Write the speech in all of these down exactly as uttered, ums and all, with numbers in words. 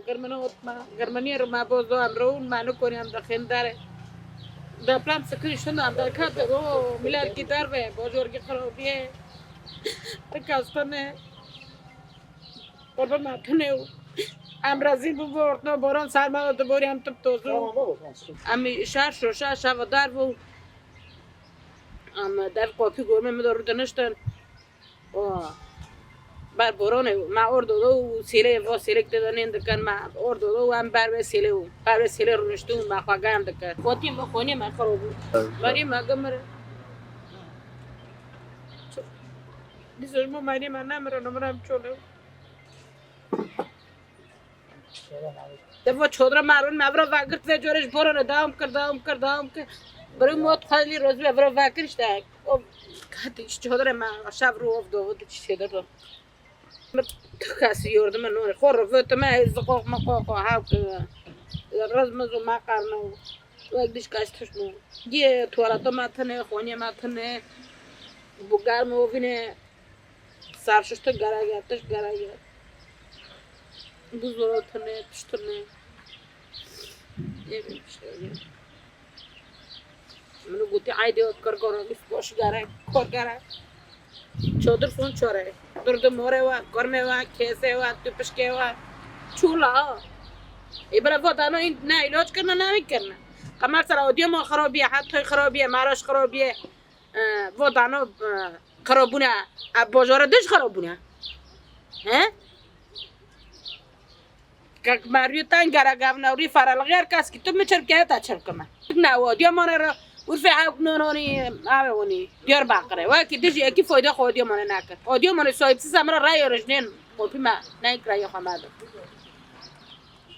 Germana otma, Germaniye rima bozo em roun, ma nikonî em dexên dare. Deprem sikirî şunda em derkate, o milet gî derve, bojorgî xirobîye. Tikastane. Qurban ma tune û em rezîl bû, ortno boran serma da borî em tip tozu. Tamam baba, tamam, sıkıntı yok. Em şar şoşa şava dar bû. Em dev qopî gormê min de rû diniştin. O ber boranê me ordo do û sêlê vo sêlek de de nên dikin me ordo do û em ber vê sêlê û ber vê sêlê rûniştin û me xwe gem dikin. Xwetî me xonê me xirobû. Merî me gimir. Dîsa ji bo merî me nemire, numre em çol e. Te va çodra me rûn me vira vegirt vê corê ji borane dewam kir, dewam kir, dewam kir. Birî mot xwelî roz ve vira vekir işte. O katî ji çodra me şev rû of do vidi çi şeyde do. Tu kesî yordime nûnê. Xwe rivitime, ez qoq me qoq hev ki. Riz miz û me qerne û wek diş kaç tişt bû. Gê tuvaleta me tine, xoniyê me tine. Bu germ û vîne. Serşiştin gerek e, tişt gerek e. Bu zor tine, tişt tine. Ê, işte, Min gotî aydê ot kir gor, gis boş gerek, kor gerek. Çodir fûn çore. Durdu more wa, korme wa, kese wa, tupişke wa. Çûla. Ê bira vo dano in ne îlaç kirine, ne wî kirine. Qemer sera odîyo ma xirobîye, hetoy xirobîye, maraş xirobîye. E, vo dano, e, xirobûne, e, bojore diş xirobûne. He? Kek Merwî ten gerek ev newrî ferelixê her kes ki tu mi çirke ta çirkime. Ne o diye mane re urfe hewk nononi ave oni Diyarbakır'e. Weki diji eki foyda xo diye mane nakir. O diye mane sahipsiz emre ray orijnen kopî me ne ikrayê xo me de.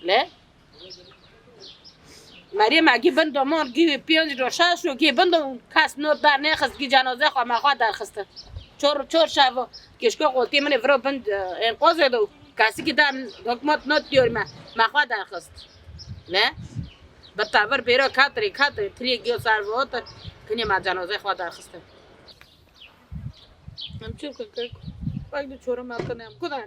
Le? Merî me gî bin domon gî pênc ro şeş ro gî bin do kes not dar nexist gî cenaze xo me xo derxistin. Çor, çor şev o. Kişko qoltî min viro bin, e, enqoz edo. Kesikî dan hikmet not diyor me. Me xwe derxist. Ne? Bi tevir bêro katrî, katrî, tilî giyo ser vot. Kinê me cenazê xwe derxistin. Em çi bikin kek? Bak di çorê me tine em. Kudane?